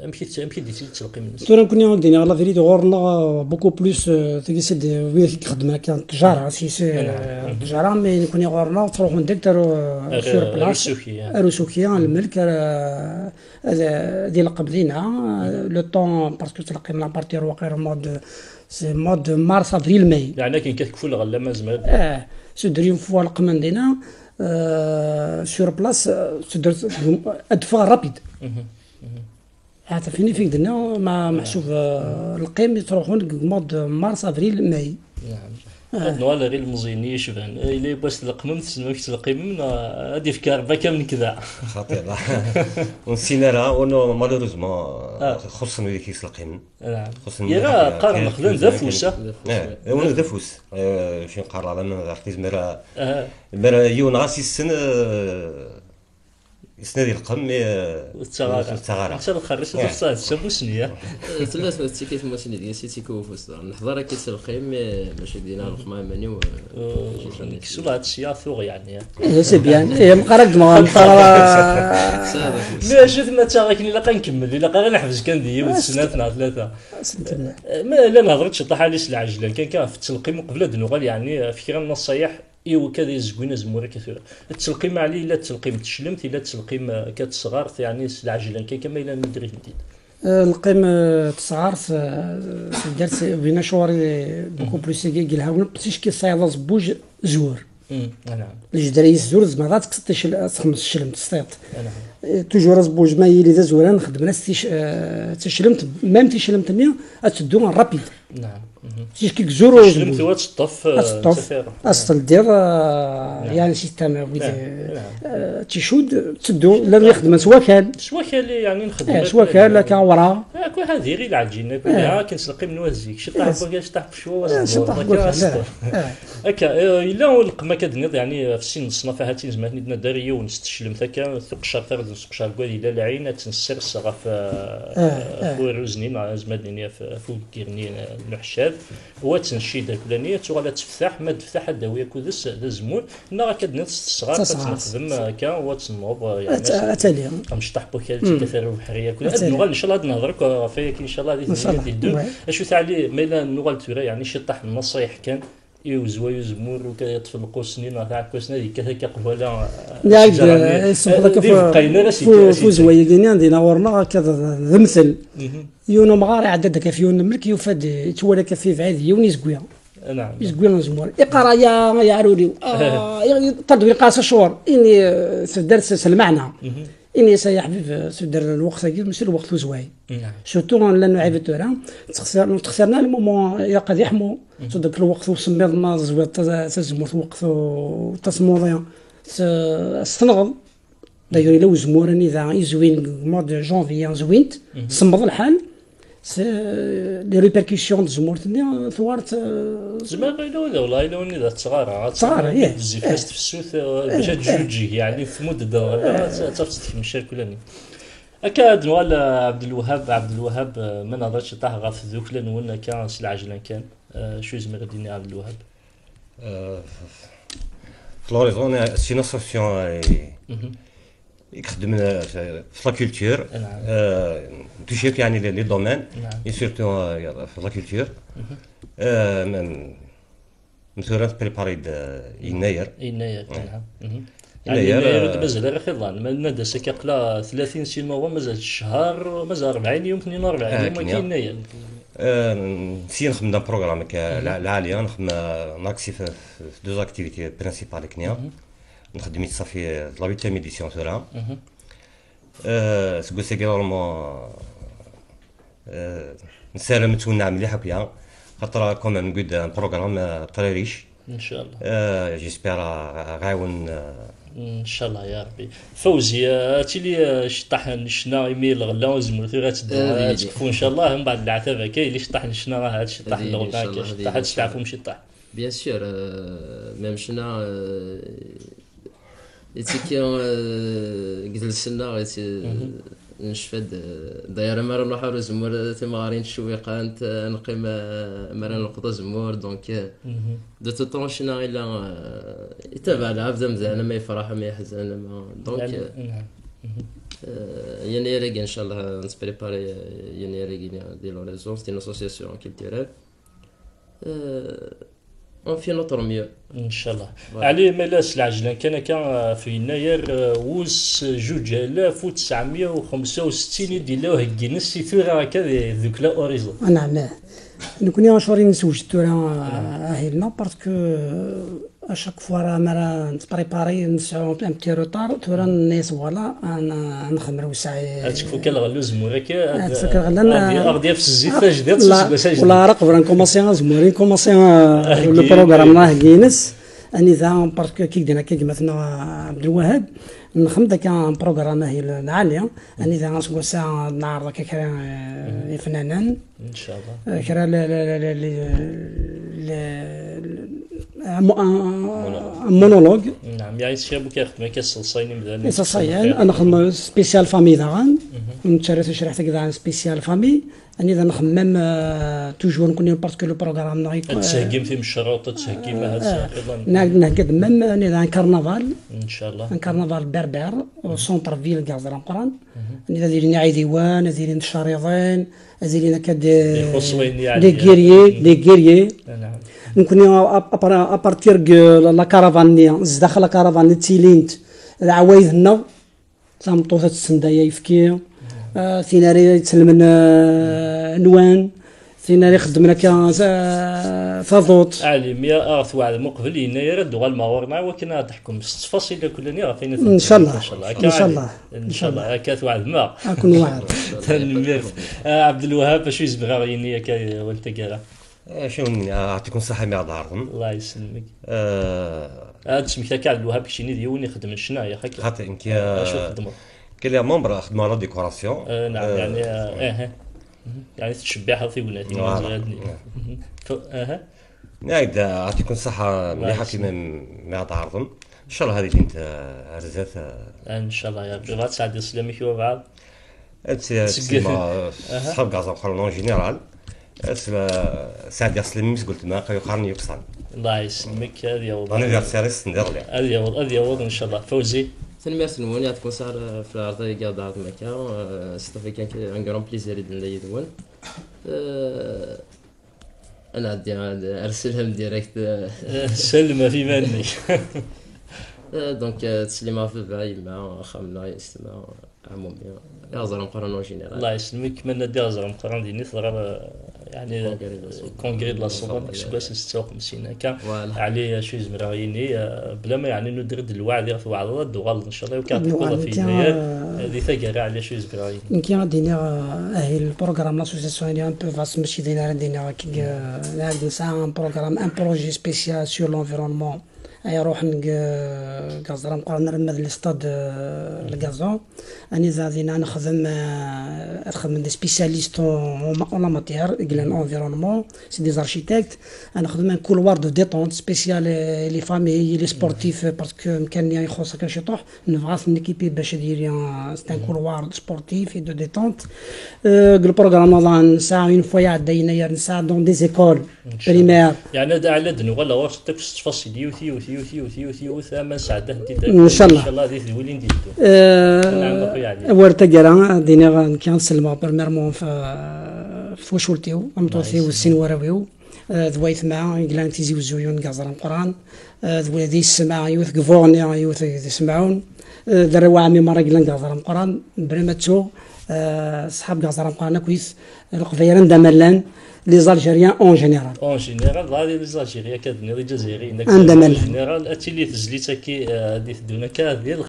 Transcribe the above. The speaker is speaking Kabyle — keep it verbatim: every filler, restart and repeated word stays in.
Amek i tt-, amek i d-yettili ttleqqim-nnes? Tura nekkni, ad d-iniɣ la vérité, ɣur-neɣ, euh, beaucoup plus, euh, tagi, c'est des, widak i ixeddmen akka n ttjara, si, si, euh, ttjara, mais nekkni ɣur-neɣ ttruḥun direct ar, euh, sur place, ar usuki, ar usuki, ar lmelk, ar, euh, ad, ad ileqqem dinna, euh, le temps, parce que ttleqqim la partie waqila mode, c'est mode mars, avril, mai. Yeɛni akken kan tekfu lɣella, ma zemren. Eh, c'est-à-dire une fois leqqmen dinna, euh, sur place, euh, c'est-à-dire ad d-teffeɣ rapide. Hata fini fik d-nna, ma meḥsub, euh, lqim yettruḥun deg mois de mars, avril, mai. Ad nuɣal ɣer ilemẓiyen i yecban. Yella yiwwas tleqqmem, tessnem amek tleqqimem, neɣ ad yefk Rebbi akka am nekk da? Xaṭi, la. Ur nessin ara, ur nu-, malheureusement, xuṣṣen wid i k-yesleqqimen. Xuṣṣen. Yella mliḥ, qqaren lexlan d afus, ah. Eh, d afus. Eh, fi nqar la même artiste, mera, mera yiwen ɣas yessen, eh, yessen ad ileqqem, mais, euh, ur tettaɣ ara. Ur tettaɣ ara. Netta lxerric, ad tettaɣ d tamusni, ah. Eh, tella tmatti kan tmusni, deg-s i ttikka ufus. Neḥḍer akka s lqim, mais maca dinna leqma iman-iw, eh, nekk s ula ad sya tuɣ, yeɛni. Eh, c'est bien. Eh, meqqar ad d-mɣan, meqqar. Mais acu tmatta akken ilaq ad nkemmel, ilaq ara neḥbes kan di yiwet, snat neɣ tlata. Eh, ma la nehḍer-d ciṭṭaḥ ali s lɛejlan kan, kan ɣef ttelqim uqbel ad d-nuɣal, yeɛni, ɣef kra n nnaṣayeḥ i wakka ad yezgwin azemmur akka tura. Ttelqim, ɛli, illa ttelqim n teclemt, illa ttelqim, eh, akka n tesɣart, yeɛni s lɛejlan kan, kan ma yella nudri tent-id. Eh, lqim, eh, n tesɣart, eh, s ddart, bina cɣur, eh, beaucoup plus i yelha, ticki tesɛiḍ aẓebbuj zur. Mm, anɛam. Lejdra yis zur, tzemreḍ ad tekkseḍ ticel-, ad texmeṣ teclemt s tiṭ. Anɛam. Eh, toujours aẓebbuj ma yili d azuran, xedmen-as tic-, eh, taclemt, même taclemt-nni ad teddu rapide. Naɛam. Mhm. Ticki gezur ur teclemt, ad teṭṭef, ad teṭṭef, ad s-teldiḍ, eh, yeɛni système wid, eh, ticudd, teddu, llan ixeddmen s wakal. S wakal, yeɛni nxeddem, eh, s wakal, akka awraɣ. Eh, akk ḥadir i lɛeǧin, akk akken s lqim n wazik, ciṭṭaḥ n wakal, ciṭṭaḥ n ucwawaz, eh, ciṭṭaḥ n wakal, eh. Akka, eh, yella ulqem akka d-nniḍ, yeɛni, ɣef sin n leṣnaf, ahat i nezmer ad ten-id-nadder, yiwen s teclemt akka, tuqcert, tarden s uqcer deg wad yella lɛin, ad tt-nessers ɣef, eh, ɣef urruz-nni, neɣ nezmer ad nini ɣef, ɣef ugeyyir-nni, eh, n uḥeccad, u ad tt-ncid akulani, ad tuɣal ad tefteḥ, ma d-tefteḥ ad d-tawi akud-s d azemmur, neɣ akka d-nniḍ s tesɣart, ad tt-nexdem akka, u ad tennuḍ, eh, yeɛni, ad tali amecṭaḥ n wakal, tt-iga tara ubeḥri akud, ad nuɣal, ncallah, ad nehder akk ɣef wayagi, ncallah, di tezmert d-yeddun. Acu teɛli, ma yella nuɣal tura, yeɛni, ciṭṭaḥ n nnaṣayeḥ kan, i uzway uzemmur, u kan yeṭṭef lqus-nni neɣ taɛekkazt-nni, ad yekkat akka qbala, eh, ccejra-nni, eh, ur ibeqqayen ara s uzway-agi-nni, dinna ɣur-neɣ akka d, d, d amtel. Yiwen umɣar iɛedda-d akka ɣef yiwen n lmelk, yufa-d, yettwali akka fi bɛid yiwen izegwi. Izegwi azemmur. Iqqar: "Ay, ay aɛrur-iw." Ah, yeṭṭal-d win iqqar-as: "Acuɣer?" Ini, eh, s ddart s, s lmeɛna. Ini-as: "Ay aḥbib, eh, s ddart n lweqt-agi, mačči lweqt uzway." Surtout llan lɛibad tura, ttexsir-, ttexsiren le moment ilaq ad iḥmu. Surtout deg lweqt usemmiḍ, ma teẓwiḍ ta-, tazemmurt, lweqt u-, tasmuḍi, s-, s-, tenɣeḍ. D'ailleurs, yella uzemmur anida i zwin deg mois de janvier, zwin-t, semmeḍ lḥal, s-, les répercussions n tzemmurt-nni, tuɣal t-, tezmer, yella wid, wallah, yella wid ad teɣɣar, ad teɣɣar, ih, zzif-as tefsut, eh, bac ad tǧuǧǧeg, yeɛni, tmudd-d lɣella, ad, ad tafeḍ tekmec akk lani. Akka ad nuɣal, eh, Ɛebdelwahab, Ɛebdelwahab, eh, ma nehḍer ciṭṭaḥ ɣef tdukla-nwen, akka s lɛejlan kan, eh, acu yezmer ad d-yini Ɛebdelwahab? Euh, Floraison, c'est une association, euh, qui fait de la culture, euh, touche, يعني, les, les domaines, et surtout, euh, la culture. Euh, même, nous sommes préparés de, Yennayer. Yennayer, ouais. Yennayer, Yennayer, euh, ur d-mazal ara xiḍan. Ma nenna-d ass-agi aqla tlatin si novembre, mazal ccher, mazal rebɛin yum, tnin u rebɛin yum, akka Yennayer. Euh, si nxeddem un programme, euh, la, la, la, nxeddem, euh, on axe في، في deux activités principales, كنيا. نخدم صافي la huitième édition ثورة. Euh, c'est que c'est normalement, euh, نسالم نتونع مليح هكا. خاطر quand même نقول un programme, euh, très riche. إن شاء الله. Euh, j'espère, euh, غيعاون, euh, إن شاء الله يا ربي. فوزي, euh, تيلي, euh, شطح نشنا إيمي الغلا وزمرتي غتدو, آه، غتكفو إن شاء الله. من بعد العتاب كاين اللي شطح نشنا، راه هاد شطح الغلا، شطح هاد الشعب ومشي طاح. Bien sûr, euh, même شنا, euh, يتيكي, آه، قد لسنا، يتي-، نشفد، آه، داير مرة نروح على زمر، تمغارين تشويقانت، آه، نقيم، آه، مرة نقطة زمور، donc, آه، de tout temps شنا إلا, آه، يتابع العبد مزال، ما يفرح، ما يحزن، ما، donc, نعم، آه، نعم. Euh, yennayer-agi, ncallah, nettprépari, euh, yennayer-agi di l'horizon, c'est une association culturelle. Euh, on fait notre mieux. Ncallah. Voilà. Ɛli, ma la s lɛejlan kan akka, euh, f yennayer, euh, wis zuǧ alaf u tesɛemya u xemsa u settin i d-yella uheggi-ines, si tura akka di, deg la Horizon. Anɛam. Nekkni acuɣer i neswejed tura, euh, ahil-nneɣ, parce que, euh, à chaque fois ara, mi ara nettprépari, nesɛu un petit retard, tura n-, nni-as, voilà, ad n-, ad nxemmem wesɛi. Ad tekfu kan lɣella uzemmur akka, ad, ad tekfu lɣella, ad, ad, ad d-yaf s zzit tajdiṭ s useggas ajdid. Wala ara qbel ad nkumaṣi azemmur, nkumaṣi, euh, le programme-nneɣ aheggi-ines, anida, parce que kik din akka gma-tneɣ, euh, Abdelwahab, nxeddem-d akka un programme ahil lɛali, anida aseggas-a ad neɛreḍ akka kra, euh, ifnanen. Ncallah. Euh, kra le, le, le, le, le, le, un mo-, un, un monologue. Naam, yeɛni s kra bu kan xedmen akka ṣṣayen imdanen. Ṣṣayen, ad nxemmem spécial famille daɣen. Nettarra tacriḥt-agi daɣen spécial famille. Anida nxemmem, euh, toujours nekkni parce que le programme-nneɣ ad d-theggim timecruḍt, ad d-theggim ahat, euh, iḍan. Nehged même anida un carnaval. Ncallah. Un carnaval berbère au centre-ville Gaẓer Ameqqran. Anida ad ilin iɛidiwen, ad ilin tcariḍin, ad ilin akka des, des guerriers, des guerriers. Nekkni, à, à, à partir de la, la caravane-nni, zdaxel la caravane-nni ttilint d ɛwayed-nneɣ, tameṭṭut ad tessendey ayefki, euh, tin ara yettellmen, euh, nwan, tin ara ixeddmen akka, euh, taḍuṭ. Ɛli, mi ara ɣ-tweɛdem uqbel, yennayer ad d-tuɣalem ɣur-neɣ, i wakken ad d-teḥkum s ttfaṣil akk-nni ɣef ayen i ncallah. Ncallah. Akka tweɛdem-aɣ. Ad ken-weɛdeɣ. Tanemmirt. Ah, Ɛebdelwahab, acu i zemreɣ yini akka i wal taggara? Acu n-, ah, ɛṭikum ṣṣeḥḥa mi ɣ-d-ɛerḍem. Allah yesselmek. Ah. Ad d-semmektay akka Ɛebdelwahab, keččini d yiwen ixeddmen ccna, yak akka? Xaṭi, nekk, acu txeddmeḍ? Kelle membre, xeddmeɣ la décoration. Ah, naam, yeɛni, ah, eh, eh. Yeɛni tettcebbiḥeḍ tignatin. Voilà. Aha. Neɛd, ɛṭikum ṣṣeḥḥa mliḥ akken mi ɣ-d-tɛerḍem. Ncallah ad ilint, eh, ar zdat, eh. Ncallah ya Rebbi. Bɣa tesɛeddi sslam-ik i wabɛaḍ? Ad s-, ad sellmeɣ, eh, ṣṣḥab Gaẓer Ameqqran en général. Ad s-, sɛeddiɣ sslam-im seg weltma, akka yuqaren yuqsan. Allah yesselmek, ad yaweḍ. Anniversaire-is n diḍelli. Ad yaweḍ, ad yaweḍ, ncallah. Fawzi? Tanemmirt-nwen, yeɛṭikum ṣṣeḥḥa, eh, f lɛerḍ-agi i ɣ-d-tɛerḍem akka. Eh, ça fait un grand plaisir i d-nella yid-wen. Eh, Ad nɛeddi ar, ar sselhem direct. Sselhem ɣef iman-nnek. Euh, donc, euh, ttsellimeɣ ɣef baba, yemma, axxam-nneɣ, yessetma, ɛmumi, Iɣẓer Ameqqran en général. Allah yesselmek, ma nenna-d Iɣẓer Ameqqran din i teḍra, euh, yeɛni, congrès de la Somme, deg iseggasen setta u xemsin akka. Voilà. Ɛli, acu i zemreɣ yini, euh, bla ma yeɛni nuder-d lweɛd i ɣ-tweɛdeḍ, ad d-tuɣaleḍ, ncallah, i wakken ad d-teḥkuḍ ɣef yennayer, euh, di taggara, Ɛli, acu i zemreɣ yini. Nekk ad d-iniɣ, euh, ahil programme l'association-nni un peu vaste, mačči d ayen ara d-iniɣ akka, euh, nɛawed nesɛa un programme, un projet spécial sur l'environnement, ay iruḥen deg, euh, deg Iɣẓer Ameqqran arma d le stade, euh, le gazon. Anida dinna nexdem, euh, ad xedmen des spécialistes en, en, en la matière, deg l'environnement, c'est des architectes. Ad nexdem un couloir de détente spécial, euh, les familles, les sportifs, parce que amkan-nni ixuṣṣ akken ciṭuḥ. Nebɣa ad t-néquiper bac ad yili, euh, c'est un couloir sportif et de détente. Euh, deg le programme-nneɣ nesɛa une fois iɛedda yennayer, nesɛa dans des écoles primaires. Yeɛni ad, Ɛli, ad nuɣal ɣur-s akk s ttfaṣil, yiwet, yiwet, yiwet, yiwet, yiwet, yiwet, ama nesɛedda-tent-id. Ncallah. Ncallah, di tedwilin d-yeddun. Euh, war taggara, ad iniɣ, nekk ad sellmeɣ premièrement f, f twacult-iw, tameṭṭut-iw, sin warraw-iw. Eh, d waytma i yellan Tizi Uzzu, yiwen deg Iɣẓer Ameqqran. Eh, d waydi yessemɛen, yiwet deg Buɣni, yiwet deg Semɛun. Eh, d arraw ɛemmi merra i yellan deg Iɣẓer Ameqqran. Bla ma ttuɣ, eh, ṣṣḥab deg Iɣẓer Ameqqran akkit, Leqbayel anda ma llan, les Algériens en général. En général, dɣa les Algériens akka d-tenniḍ, Iǧazayen akka d-tenniḍ, en général, ad tili tezlit-agi, eh, ad d-iteddun akka, d